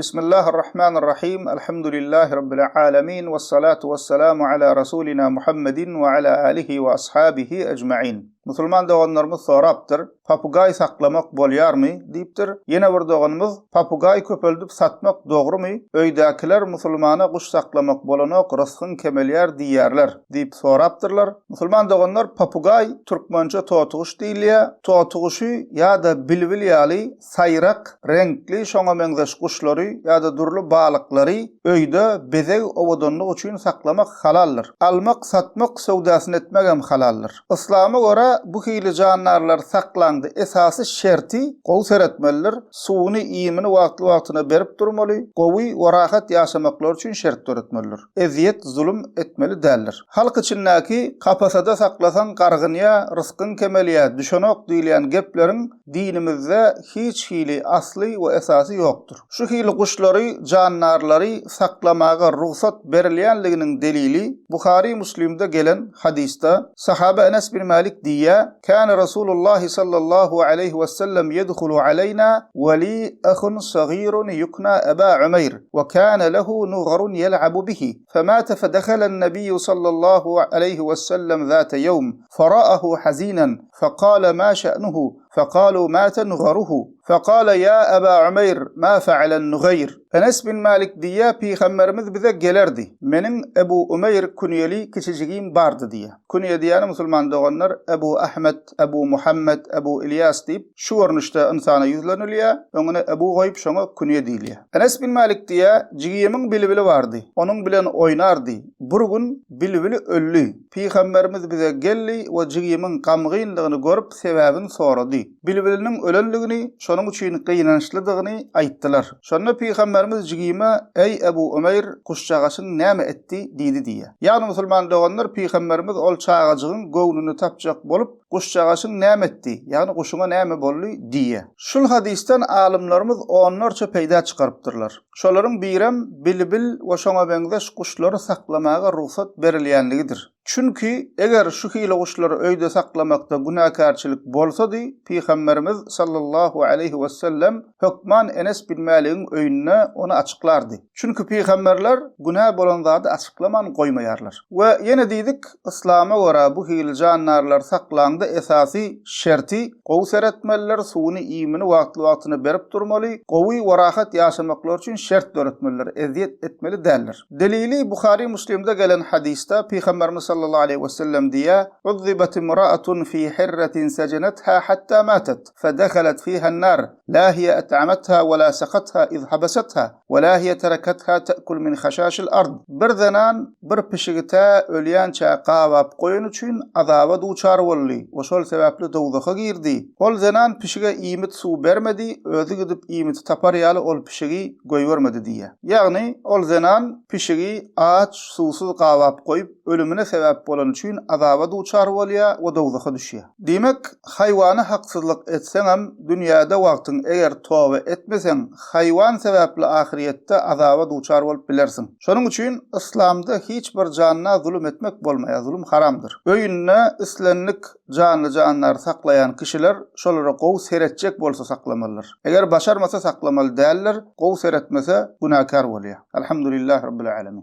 Bismillahirrahmanirrahim. Elhamdülillahi Rabbil alemin. Vessalatu vesselamu ala Rasulina Muhammedin ve ala alihi ve ashabihi ecmain. Musulman doganlarymyz sorapdyr, Papugaý saklamak bolýarmy? diýipdir. Ýene bir doganymyz, Papugaý köpeldip satmak dogrumy? Öýdäkiler musulmana guş saklamak bolanok, rysgyň kemelýär diýýärler. Diýip sorapdyrlar. Musulman doganlar, papugaý türkmençe totuguş diýilýär. Totuguşy ýa-da bilbil ýaly saýrak, reňkli şoňa meňzeş guşlary ýa-da dürli balyklary öýde bezeg, owadanlyk üçin saklamak halaldyr. Almak, satmak söwdasyny etmegem halaldyr. Yslama görä, bu hili jandarlary saklaňda esasy şerti gowy seretmelidir, suwuny, iýmini wagtly-wagtyna berip durmaly, gowy we rahat ýaşamaklary üçin şert döretmelidir. Ezýet, zulum etmeli däldir. Halk içindäki Kapasada saklasaň gargynýa, ryskyň kemelýä, düşenok diýilýän gepleriň Dinimizde hiç hili asly we esasy ýokdur. Şu hili guşlary, jandarlary saklamaga rugsat berilýänliginiň delili Buhary Muslimde gelen hadysda sahaba Enes bin Malik diýýär, Käne Rasulullahi sallallahu aleýhi we sellem ýedhulu aleýna we li ahun sagirun ýukna Eba Umeýr we käne lehu nugharun ýel'abu bihi femate fedehalen nebiyyu sallallahu aleýhi we sellem zate ýewm fera'ahu hazinen Fekale ma şe'nuhu, fekalu mate nugaruhu, fekale ýa Eba Umeýr, ma fe'alen nugeýr. Enes bin Malik diýýär, Pygamberimiz bize gelerdi. Meniň Ebu Umeýr künýeli kiçijigim bardy diýýär. Künýe diýýäni musulman doganlar Ebu Ahmet, Ebu Muhammet, Ebu Ilýas diýip, şu görnüşde ynsana ýüzlenilýär, öňüne Ebu goýup şoňa künýe diýilýär. Enes bin Malik diýýär, Jigimiň bilbili bardy. Onuň bilen oýnardy. Bir gün bilbili öldi. Pygamberimiz bize geldi we jigimiň gamgynlygyny görüp sebäbini sorady. Bilbiliniň ölenligini, şonuň üçin gynançlydygyny aýtdylar. Şonda Pygamberimiz jigime, Eý, Ebu Umeýr, guşjagaşyň näme etdi? diýdi diýýär. Ýagny musulman doganlar Pygamberimiz ol çagajygyň göwnüni tapjak bolup, Guşjagaşyň näme etdi? Ýagny guşuňa näme boldy? diýýär. Şul hadysdan alymlarymyz onlarça peýda çykarypdyrlar. Şolaryň birem bilbil we şoňa meňzeş guşlary saklamaga rugsat berilýänligidir. Çünki, eger şu hili guşlary öýde saklamakda günäkärçilik bolsady, Pygamberimiz sallallahu aleýhi wesellem hökman Enes bin Mäligiň öýünde ony açyklardy. Çünki pygamberler günä bolan zady açyklaman goýmaýarlar. We ýene diýdik, yslama görä bu hili jandarlary saklaňda esasy şerti gowy seretmeliler, suwuny, iýmini wagtly-wagtyna berip durmaly, gowy we rahat ýaşamaklary üçin şert döretmeliler, ezýet etmeli däldir. Delili Buhary Muslimde gelen hadysda Pygamberimiz sallallahu aleýhi wesellem diýýär, Uzzibat imra'atun fi hirratin sejenetha hatta matat. Fedehalet fiha-n-nar, la hiýe et'ametha we la sakatha iz habasatha, we la hiýe tereketha te'kul min haşaşil ard. Bir zenan bir pişigi tä ölýänçä gabap goýany üçin azaba duçar boldy we şol sebäpli dowzaha girdi. Ol zenan pişige iýmit suw bermedi, özi gidip iýmiti tapar ýaly ol pişigi goýbermedi diýýär. Ýagny ol zenan pişigi aç, suwsuz gabap goýup ölümine sebäp bolany üçin azaba duçar bolýar we dowzaha düşýär. Diýmek, haýwana haksyzlyk etseňem, dünýäde wagtyň eger toba etmeseň, haýwan sebäpli ahyrýetde azaba duçar bolup bilersiň. Şonuň üçin yslamda hiç bir janla zulum etmek bolmaýar, zulum haramdyr. Öýünde islendik janly-jandary saklaýan kişiler şolara gowy seretjek bolsa saklamalydyr. Eger başarmasa saklamaly däldir, gowy seretmese günäkär bolýar. Alhamdulillah Rabbil Alemin.